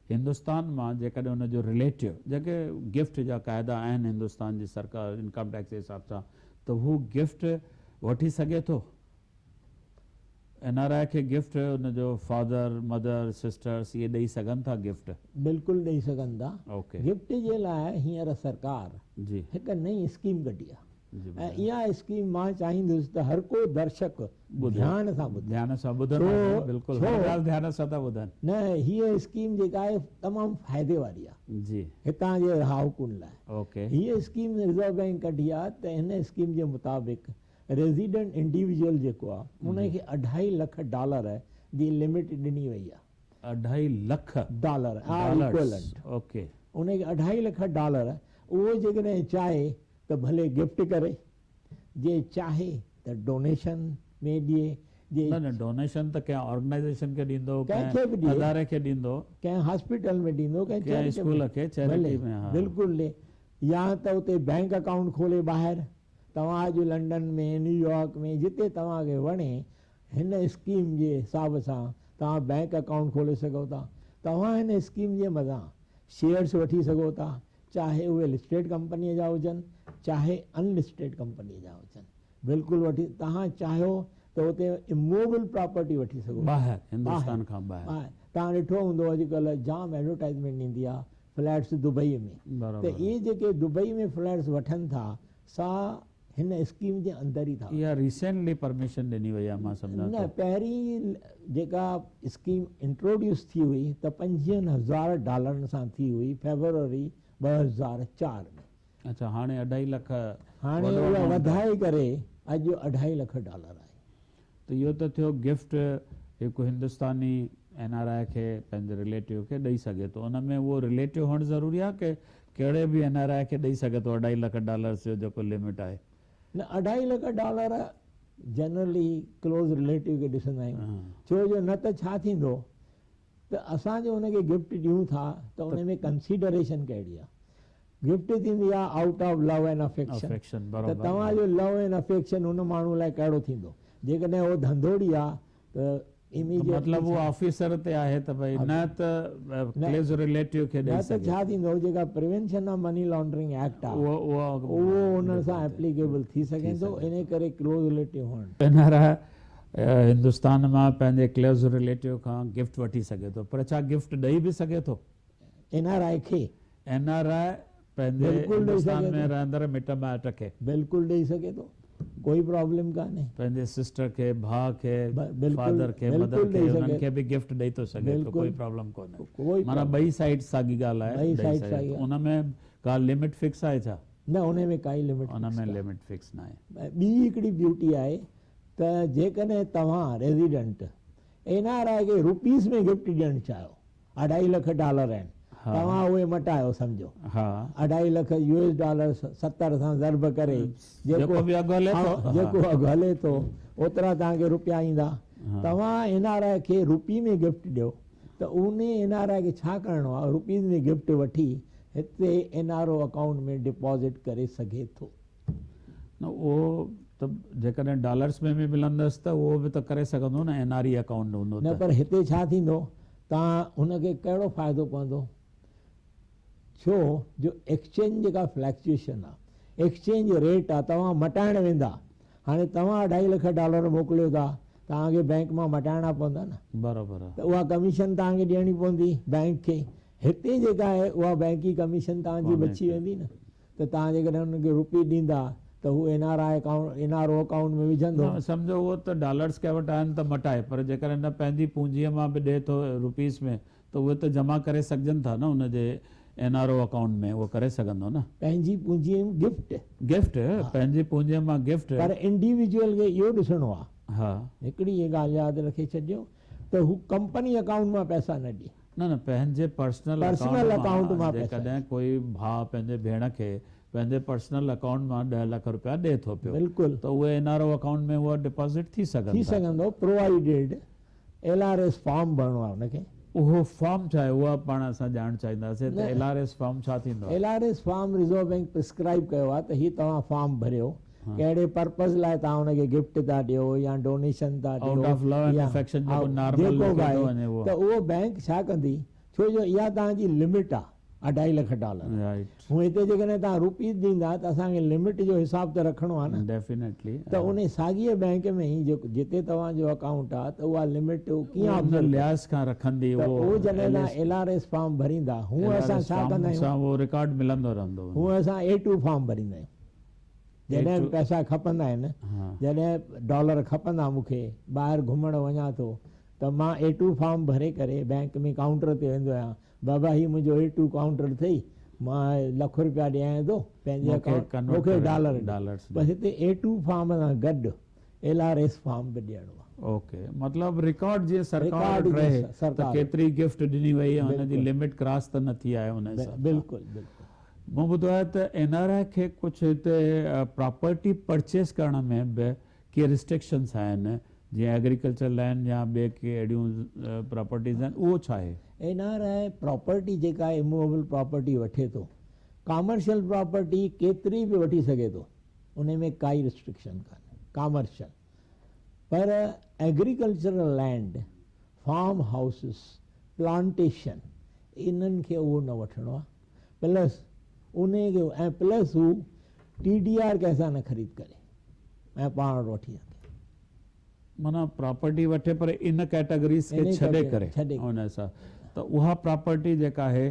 A: هندستان مان جيڪڏهن ان جو رليٽو جيڪي گفٽ جا قاعدا آهن هندستان جي سرڪار انڪم ٽيڪس جي حساب سان ته هو گفٽ وٺي سگهي ٿو؟ اين آر I کي گفٽ ان جو فادر مدر سسٽرس اهي ڏئي سگهن ٿا گفٽ؟
B: بلڪل ڏئي سگهن ٿا. گفٽ جي لاء هينئر سرڪار هڪ نئين اسڪيم ڪڍي آهي. ۽ اها اسڪيم مان چاهيندس ته هر ڪو درشڪ ڌيان سان ٻڌي.
A: ڌيان سان ٻڌن بلڪل هر ڳالهه ڌيان سان ٿا ٻڌن.
B: نه هيء اسڪيم جيڪا آهي تمام فائدي واري آهي.
A: جي.
B: هتان جي رهاڪن لاء.
A: اوڪي.
B: هيء اسڪيم رزرو بئنڪ ڪڍي آهي ته هن اسڪيم جي مطابق ريزيڊنٽ انڊيويجوئل جيڪو آهي ان کي اڍائي لک ڊالر جي لمٽ ڏني وئي آهي.
A: اڍائي lakh
B: dollar are equivalent.
A: Okay.
B: ان کي اڍائي لک ڊالر اهو جيڪڏهن چاهي ته ڀلي گفٽ ڪري، جي چاهي ته ڊونيشن ۾ ڏئي، جي.
A: نه نه ڊونيشن ته ڪنهن آرگنائيزيشن کي ڏيندو، ڪنهن اداري کي ڏيندو.
B: ڪنهن هاسپيٽل ۾ ڏيندو، ڪنهن
A: چيرٽي ۾. اسڪول کي چيرٽي ۾ ها.
B: بلڪل ڏي يا ته اتي بئنڪ اڪائونٽ کولي ٻاهر، توهان اڄ لنڊن ۾، نيويارڪ ۾ جتي توهان کي وڻي هن اسڪيم جي حساب سان توهان بئنڪ اڪائونٽ کولي سگهو ٿا. توهان هن اسڪيم جي مٿان شيئرس وٺي سگهو ٿا. چاهي اهي لسٽيڊ ڪمپنيء جا هجن چاهي ان لسٽيڊ ڪمپنيء جا هجن بلڪل وٺي توهان چاهيو ته اتي امووبل پراپرٽي وٺي سگهو ٿا.
A: ٻاهر هندستان کان ٻاهر.
B: ٻاهر توهان ڏٺو هوندو اڄڪلهه جام ايڊورٽائزمينٽ ايندي آهي فليٽس دبئي ۾ ته اهي جيڪي دبئي ۾ فليٽس وٺن ٿا سا هن اسڪيم جي اندر ئي ٿا
A: اها ريسينٽلي پرميشن ڏني وئي آهي مان سمجهان
B: ٿو. نه پهرين جيڪا اسڪيم انٽروڊيوس ٿي هئي ته پنجويهن هزار ڊالرن سان ٿي هئي فيبروري 2004 ۾.
A: اڇا هاڻي اڍائي لک
B: هاڻي اها وڌائي ڪري اڄ اڍائي لک ڊالر آهي.
A: ته اهو ته ٿيو گفٽ هڪ هندستاني اين آر I کي پنهنجي رليٽو کي ڏئي سگهي ٿو ان ۾ اهو رليٽو هئڻ ضروري آهي ڪي ڪهڙي به اين آر I کي ڏئي سگهي ٿو اڍائي لک ڊالرس جو جيڪو لمٽ آهي.
B: نه اڍائي lakh dollar generally close relative کي ڏسندا آهيون ڇو جو نه ته ڇا ٿيندو ته اسان جو ان کي گفٽ ڏيون ٿا ته ان ۾ ڪنسيڊريشن ڪهڙي آهي گفٽ ٿيندي آهي out of love and affection ته توهان جو لو اينڊ افيڪشن ان ماڻهو لاء ڪهڙو ٿيندو جيڪڏهن هو ڌنڌوڙي آهي ته اميڊيٽلي
A: مطلب اهو آفيسر تي آهي ته ڀئي نه ته ڪلوز رليٽو کي ڏئي
B: سگهي. نه ته ڇا ٿيندو جيڪا prevention of money laundering act آهي اهو ان سان ايپليڪيبل ٿي سگهي ٿو انهي ڪري ڪلوز رليٽو هئڻ.
A: ان طرح هندستان مان پنهنجي ڪلوز رليٽو کان گفٽ وٺي سگهي ٿو پر ڇا گفٽ ڏئي به سگهي ٿو؟
B: اين آر I کي.
A: اين آر I پنهنجي هندستان ۾ رهندڙ مٽ مائٽ کي.
B: بلڪل ڏئي سگهي ٿو ڪوئي پرابلم ڪانهي.
A: پنهنجي سسٽر کي، ڀاء کي، فادر کي، مدر کي انهن کي به گفٽ ڏئي ٿو سگهي ڪوئي پرابلم ڪونهي. معنيٰ ٻئي سائيڊ ساڳي ڳالهه آهي ڏئي سگهي ٿو ان ۾ ڪا لمٽ فڪس آهي ڇا؟
B: نه انهي ۾ ڪائي لمٽ
A: ان ۾ لمٽ فڪس ناهي.
B: ٻي هڪڙي بيوٽي آهي ته جيڪڏهن توهان ريزيڊنٽ اين آر I کي روپيز ۾ گفٽ ڏيڻ چاهيو اڍائي لک ڊالر آهن توهان اهي مٽايو سمجهو اڍائي لک يو ايس ڊالر 70 سان ضرب ڪري
A: جيڪو به اگهه هلي ٿو
B: جيڪو اگهه هلي ٿو اوترا توهان کي روپيا ايندا توهان اين آر I کي روپي ۾ گفٽ ڏيو ته انهي اين آر I کي ڇا ڪرڻو آهي روپيز ۾ گفٽ وٺي هتي N R O account ۾ deposit ڪري سگهي ٿو.
A: نه اهو ته جيڪڏهن ڊالرس ۾ به ملندس ته اهو به ته ڪري سگهندو نه اين آر اي اڪائونٽ هوندو ته.
B: نه پر هتي ڇا ٿيندو تان هن کي ڪهڙو فائدو پوندو ڇو جو ايڪسچينج جيڪا فليڪچوئيشن آ ايڪسچينج ريٽ آ توهان مٽائڻ ويندا هاڻي توهان اڍائي لک ڊالر موڪليو ٿا توهان کي بئنڪ مان مٽائڻا پوندا نه
A: برابر
B: ته اها ڪميشن توهان کي ڏيڻي پوندي بئنڪ کي هتي جيڪا آهي اها بئنڪي ڪميشن توهان جي بچي ويندي نه ته توهان جيڪڏهن انهن کي روپي ڏيندا ته هو N R I account N R O account ۾ وجهندو.
A: نه سمجهو اهو ته ڊالرس ڪنهن وٽ آهن ته مٽائي پر جيڪڏهن نه پنهنجي پونجيء مان به ڏئي ٿو روپيس ۾ ته اهي ته جمع ڪري سگهجن ٿا نه ان جي اين آر او اڪائونٽ ۾ اهو ڪري سگهندو نه.
B: پنهنجي پونجيء ۾ گفٽ.
A: گفٽ پنهنجي پونجيء مان گفٽ.
B: پر انڊيويجوئل کي اهو ڏسڻو آهي.
A: ها.
B: هڪڙي هيء ڳالهه ياد رکي ڇڏجو ته هو ڪمپني اڪائونٽ مان پئسا نه ڏئي.
A: نه نه پنهنجي پرسنل اڪائونٽ مان جيڪڏهن ڪوئي ڀاء پنهنجي ڀيڻ کي پنهنجي پرسنل اڪائونٽ مان 10 لک روپيا ڏئي ٿو پيو ته اهي اين آر او اڪائونٽ ۾ اها ڊپازٽ ٿي سگهن
B: ٿا. ٿي سگهندو پرووائيڊيڊ ايل آر ايس فارم ڀرڻو آهي ان کي.
A: اهو فارم ڇا آهي اها پاڻ اسان ڄاڻڻ چاهينداسين ته ايل آر ايس فارم ڇا ٿيندو آهي.
B: L R S form reserve bank prescribe ڪيو آهي ته هي توهان فارم ڀريو ڪهڙي پرپز لاء توهان ان کي گفٽ ٿا ڏيو يا ڊونيشن ٿا ڏيو
A: آئوٽ آف لو اينڊ افيڪشن جيڪو نارمل
B: جيڪو به آهي ته اهو بئنڪ ڇا ڪندي ڇو جو اها توهان جي لمٽ آهي اڍائي لک ڊالر هون هتي جيڪڏهن توهان روپيز ڏيندا ته اسان کي لمٽ جو حساب ته رکڻو آهي نه
A: ڊيفينيٽلي
B: ته انهي ساڳيء بئنڪ ۾ ئي جيڪو جتي توهان جو اڪائونٽ آهي ته اها لمٽ ڪيئن
A: آبزرو ان لحاظ کان رکندي
B: ته اهو جڏهن توهان ايل آر ايس فارم ڀريندا هون اسان ڇا ڪندا آهيون
A: سان اهو رڪارڊ ملندو رهندو
B: هون اسان اي ٽو فارم ڀريندا آهيون جڏهن به پئسا کپندا آهن، جڏهن ڊالر کپندا مون کي، ٻاهر گهمڻ وڃان ٿو ته مان اي ٽو فارم ڀري ڪري بئنڪ ۾ ڪائونٽر تي ويندو آهيان، بابا هي منهنجو اي ٽو ڪائونٽر اٿئي، مان لک روپيا ڏيانء ٿو پنهنجي اڪائونٽ مون کي ڊالر ڏي. بس هتي اي ٽو فارم سان گڏ ايل آر ايس فارم به ڏيڻو آهي.
A: اوڪي مطلب رڪارڊ جيئن سرڪار وٽ رهي ته ڪيتري گفٽ ڏني وئي ۽ ان جي لمٽ ڪراس ته نه ٿي آهي ان حساب سان.
B: بلڪل بلڪل.
A: مون ٻڌو آهي ته اين آر I کي ڪجهه هتي پراپرٽي پرچيز ڪرڻ ۾ به ڪي ريسٽرڪشنس آهن جيئن ايگريڪلچر لينڊ يا ٻي ڪي اهڙيون پراپرٽيز آهن اهو ڇا آهي؟
B: اين آر I property جيڪا اموويبل پراپرٽي وٺي ٿو ڪامرشل پراپرٽي ڪيتري به وٺي سگهي ٿو انهي ۾ ڪائي ريسٽرڪشن ڪانهي ڪامرشل پر agricultural land farm houses plantation انهن کي اهو نه وٺڻو آهي پلس انهي کي ۽ پلس هو ٽي ڊي آر ڪنهن سان نه خريد ڪري ۽ پاڻ وٽ وٺي اچي.
A: معنيٰ پراپرٽي وٺي پر ان ڪيٽيگريز کي ڇڏي ڪري ان حساب ته اها پراپرٽي جيڪا آهي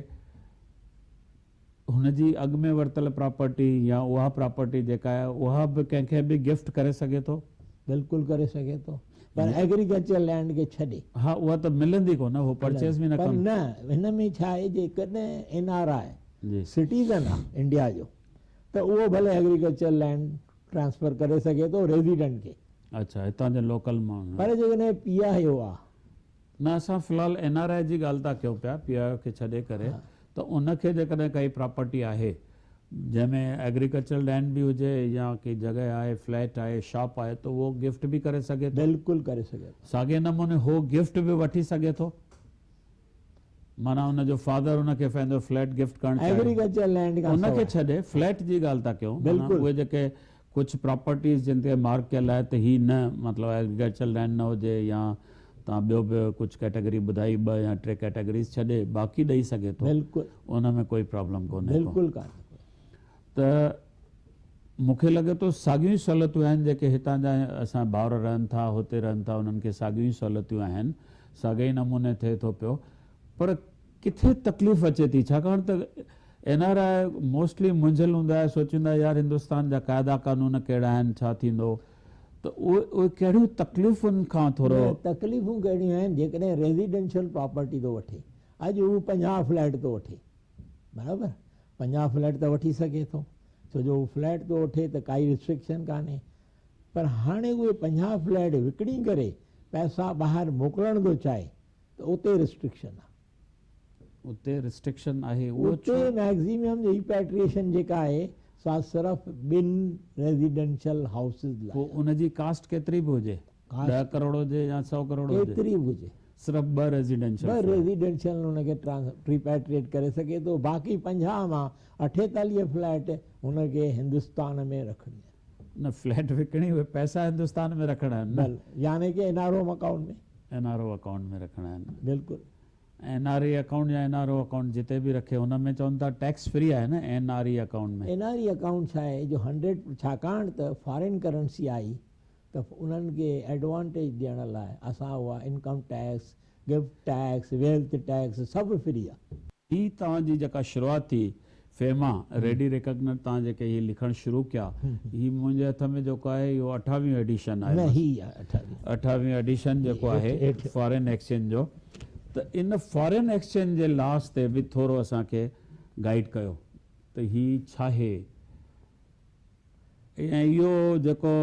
A: هن جي اڳ ۾ ورتل پراپرٽي يا اها پراپرٽي جيڪا آهي اها به ڪنهن کي به گفٽ ڪري سگهي ٿو؟
B: بلڪل ڪري سگهي ٿو پر ايگريڪلچر لينڊ کي ڇڏي.
A: ها اها ته ملندي ڪونه هو پرچيز به نه
B: ڪندو. پر نه هن ۾ ڇا آهي جيڪڏهن اين آر I citizen آهي انڊيا جو ته اهو ڀلي ايگريڪلچر لينڊ ٽرانسفر ڪري سگهي ٿو ريزيڊنٽ کي.
A: اڇا هتان جي لوڪل ماڻهو.
B: پر جيڪڏهن پي آء او آهي.
A: نه اسان في الحال اين آر I جي ڳالهه ٿا ڪيون پيا پي آء او کي ڇڏي ڪري ته ان کي جيڪڏهن ڪائي پراپرٽي آهي جنهن ۾ ايگريڪلچرل لينڊ به هجي يا ڪي جڳهه آهي فليٽ آهي شاپ آهي ته اهو گفٽ به ڪري سگهي ٿو.
B: بلڪل ڪري سگهي ٿو.
A: ساڳئي نموني هو گفٽ به وٺي سگهي ٿو معنيٰ ان جو فادر ان کي پنهنجو فليٽ گفٽ ڪرڻ چاهي
B: ايگريڪلچر لينڊ کان
A: ان کي ڇڏي فليٽ جي ڳالهه ٿا ڪيون معنيٰ اهي جيڪي ڪجهه پراپرٽيز جن تي مارڪ ڪيل آهي ته هي نه مطلب ايگريڪلچر لينڊ نه هجي يا توهان ٻيو به ڪجهه ڪيٽيگري ٻڌائي ٻه يا ٽي ڪيٽيگريز ڇڏي باقي ڏئي سگهي ٿو
B: بلڪل
A: ان ۾ ڪوئي پرابلم ڪونهي
B: ڪو. بلڪل ڪانهي ڪو.
A: ته مون کي لڳي ٿو ساڳيون ئي سهولتون آهن جيڪي هتان جا اسان ڀائر رهن ٿا هتي رهن ٿا انهن کي ساڳيون ئي سهولتيون آهن ساڳئي ئي نموني ٿئي ٿو پيو پر ڪٿي تڪليف اچي ٿي ڇاڪاڻ ته اين آر I mostly منجهيل هوندا آهي سوچيندا آهي يار هندستان جا قاعدا قانون ڪهڙا آهن ڇا ٿيندو ته اهي اهي ڪهڙيون تڪليفن کان ٿورو.
B: نه تڪليفون ڪهڙيون آهن جيڪڏهن ريزيڊنشل پراپرٽي ٿو وٺي اڄ هو 50 فليٽ ٿو وٺي برابر 50 فليٽ ته وٺي سگهي ٿو ڇو جو هو فليٽ ٿو وٺي ته ڪائي رسٽرڪشن ڪانهي پر هاڻي اهي 50 فليٽ وڪڻي ڪري پئسا ٻاهر موڪلڻ ٿو چاهي ته اتي رسٽرڪشن آهي.
A: اتي رسٽرڪشن آهي اهو ڇو؟
B: اتي ميڪزيمم ريپيٽريشن جيڪا آهي سا صرف ٻن ريزيڊنشل هائوسز لاء
A: پوء ان جي ڪاسٽ ڪيتري به هجي؟ 10 ڪروڙ هجي يا 100 ڪروڙ هجي؟
B: ڪيتري به هجي.
A: صرف ٻه ريزيڊنشل
B: ٻه ريزيڊنشل ان کي ريپيٽريٽ ڪري سگهي ٿو باقي 50 مان 48 فليٽ هن کي هندستان ۾ رکڻي آهي.
A: نه فليٽ وڪڻي اهي پئسا هندستان ۾ رکڻا آهن نه؟
B: يعني ڪي N R O account ۾.
A: N R O account ۾ رکڻا آهن.
B: بلڪل.
A: اين آر اي اڪائونٽ يا اين آر او اڪائونٽ جتي به رکي ان ۾ چون ٿا ٽيڪس فري آهي نه N R E account ۾.
B: N R E account ڇا آهي جو هنڊريڊ ڇاڪاڻ ته فارين ڪرنسي آئي ته انهن کي ايڊوانٽيج ڏيڻ لاء اسان اها income tax, gift tax, wealth tax سڀ فري آهي.
A: هي توهان جي جيڪا شروعات ٿي فيما ريڊي ريڪگنر توهان جيڪي هي لکڻ شروع ڪيا هي منهنجي هٿ ۾ جيڪو آهي اهو اٺاويهون ايڊيشن آهي
B: نه هي اٺاويهون.
A: اٺاويهون ايڊيشن جيڪو آهي فارين ايڪسچينج جو ته ان فارين ايڪسچينج جي لاس تي به ٿورو اسان کي گائيڊ ڪيو ته هي ڇاهي ۽ اهو جيڪو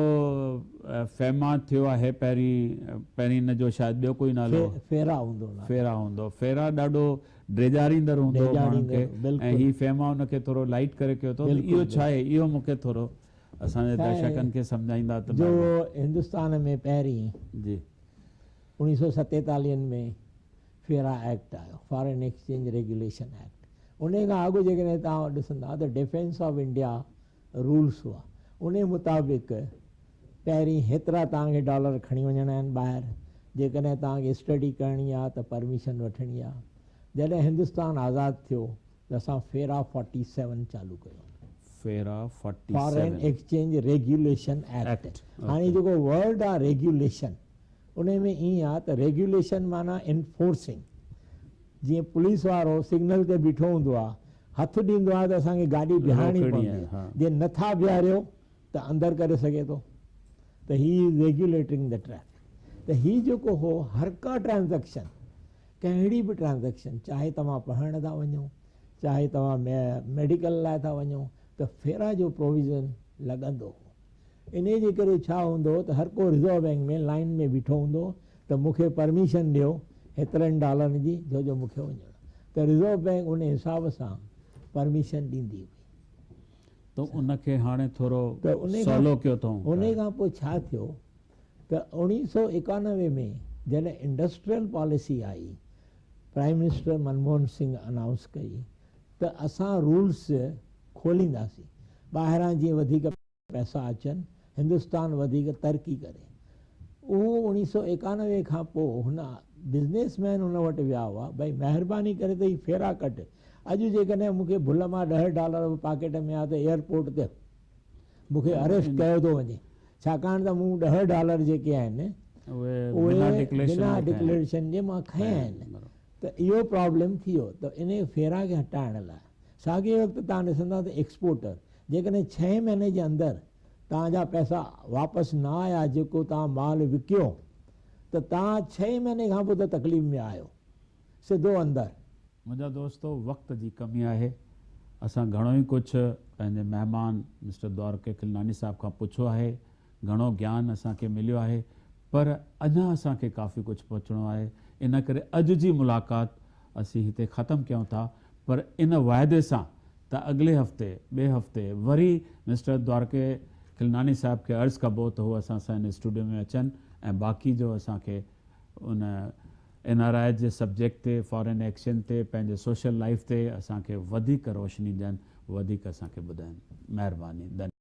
A: فيما ٿيو آهي پهرين پهرين ان جو شايد ٻيو ڪوئي نالو
B: فيرا هوندو نالو
A: فيرا هوندو فيرا ڏاڍو ڊيڄاريندڙ هوندو هو ماڻهن کي ۽ هي فيما ان کي ٿورو لائيٽ ڪري ڪيو اٿو ته اهو ڇا آهي اهو مون کي ٿورو اسان جي درشڪن کي سمجهائيندا ته
B: جو هندستان ۾ پهرين
A: جي
B: 1947 ۾ فيرا ايڪٽ آيو فارين ايڪسچينج ريگيوليشن ايڪٽ ان کان اڳ جيڪڏهن توهان ڏسندا ته ڊفينس آف انڊيا رولس هئا انهي مطابق پهرين هيترا توهان کي ڊالر کڻي وڃڻا آهن ٻاهر جيڪڏهن توهان کي اسٽڊي ڪرڻي آهي ته پرميشن وٺڻي آهي جڏهن هندستان آزاد ٿيو ته اسان فيرا فورٽي سيون چالو ڪيو.
A: FERA forty
B: foreign
A: seven.
B: Exchange regulation act هاڻي جيڪو ورڊ آهي ريگيوليشن انهي ۾ ائين آهي ته ريگيوليشن معنيٰ انفورسنگ جيئن پوليس وارو سگنل تي بيٺو هوندو آهي هٿ ڏيندو آهي ته اسان کي گاڏي بيهارڻي پوندي آهي جي نه ٿا بيهاريو ته اندر ڪري سگهي ٿو ته هي از ريگيوليٽنگ the traffic ته هي جيڪو هو هر ڪا ٽرانزيڪشن ڪهڙي به ٽرانزيڪشن چاهي توهان پڙهڻ ٿا وڃو چاهي توهان ميڊيڪل لاء ٿا وڃو ته فيرا جو پروويزن لڳندو هو انهيء جي ڪري ڇا هوندو هو ته هر ڪو رزرو بئنڪ ۾ لائين ۾ بيٺو هوندو هو ته مون کي پرميشن ڏيو هيترن ڊالرن جي ڇو جو مون کي وڃڻو ته رزرو بئنڪ ان حساب سان پرميشن ڏيندي هئي.
A: ته ان کي هاڻي ٿورو سولو ڪيو اٿئون.
B: انهيء کان پوء ڇا ٿيو ته 1991 ۾ جڏهن انڊسٽريل پاليسي آئي، prime minister Manmohan Singh announce ڪئي ته اسان رولس کولينداسين، ٻاهران جيئن وڌيڪ پئسا اچن، هندستان وڌيڪ ترقي ڪري. اهو 1991 کان پوء هن بزنيس مين هن وٽ ويا هئا، ڀئي مهرباني ڪري ته هي ڦيرا ڪڍ. اڄ جيڪڏهن مون کي ڀل مان ڏهه ڊالر به پاڪيٽ ۾ آ ته ايئرپورٽ تي مون کي اريسٽ ڪيو ٿو وڃي، ڇاڪاڻ ته مون ڏهه ڊالر جيڪي آهن اهي بنا ڊڪليريشن جي مان کنيا آهن. ته اهو پرابلم ٿي ويو ته انهي ڦيرا کي هٽائڻ لاء ساڳئي وقت توهان ڏسندا ته ايڪسپورٽر جيڪڏهن ڇهين مهيني جي اندر توهان جا پئسا واپس نه آيا جيڪو توهان مال وڪيو ته توهان ڇهين مهيني کان پوء ته تڪليف ۾ آهيو سڌو اندر.
A: منهنجا دوستو وقت جي ڪمي آهي اسان گهڻو ئي ڪجهه پنهنجي مهمان مسٽر دوارڪي کلناڻي صاحب کان پڇيو آهي گهڻو گيان اسان کي مليو آهي پر اڃا اسان کي ڪافي ڪجهه پهچڻو آهي ان ڪري اڄ جي ملاقات اسين هتي ختم ڪيون ٿا پر ان واعدي سان ته اڳلي هفتي ٻئي هفتي وري مسٽر دوارڪي کلناڻي صاحب کي عرض ڪبو ته هو اسان سان هن اسٽوڊيو ۾ اچن ۽ باقي جو اسان کي ان اين آر I جي سبجيڪٽ تي فارين ايڪسچينج تي پنهنجي سوشل لائيف تي اسان کي وڌيڪ روشني ڏين وڌيڪ اسان کي ٻڌائين مهرباني ڌنيواد.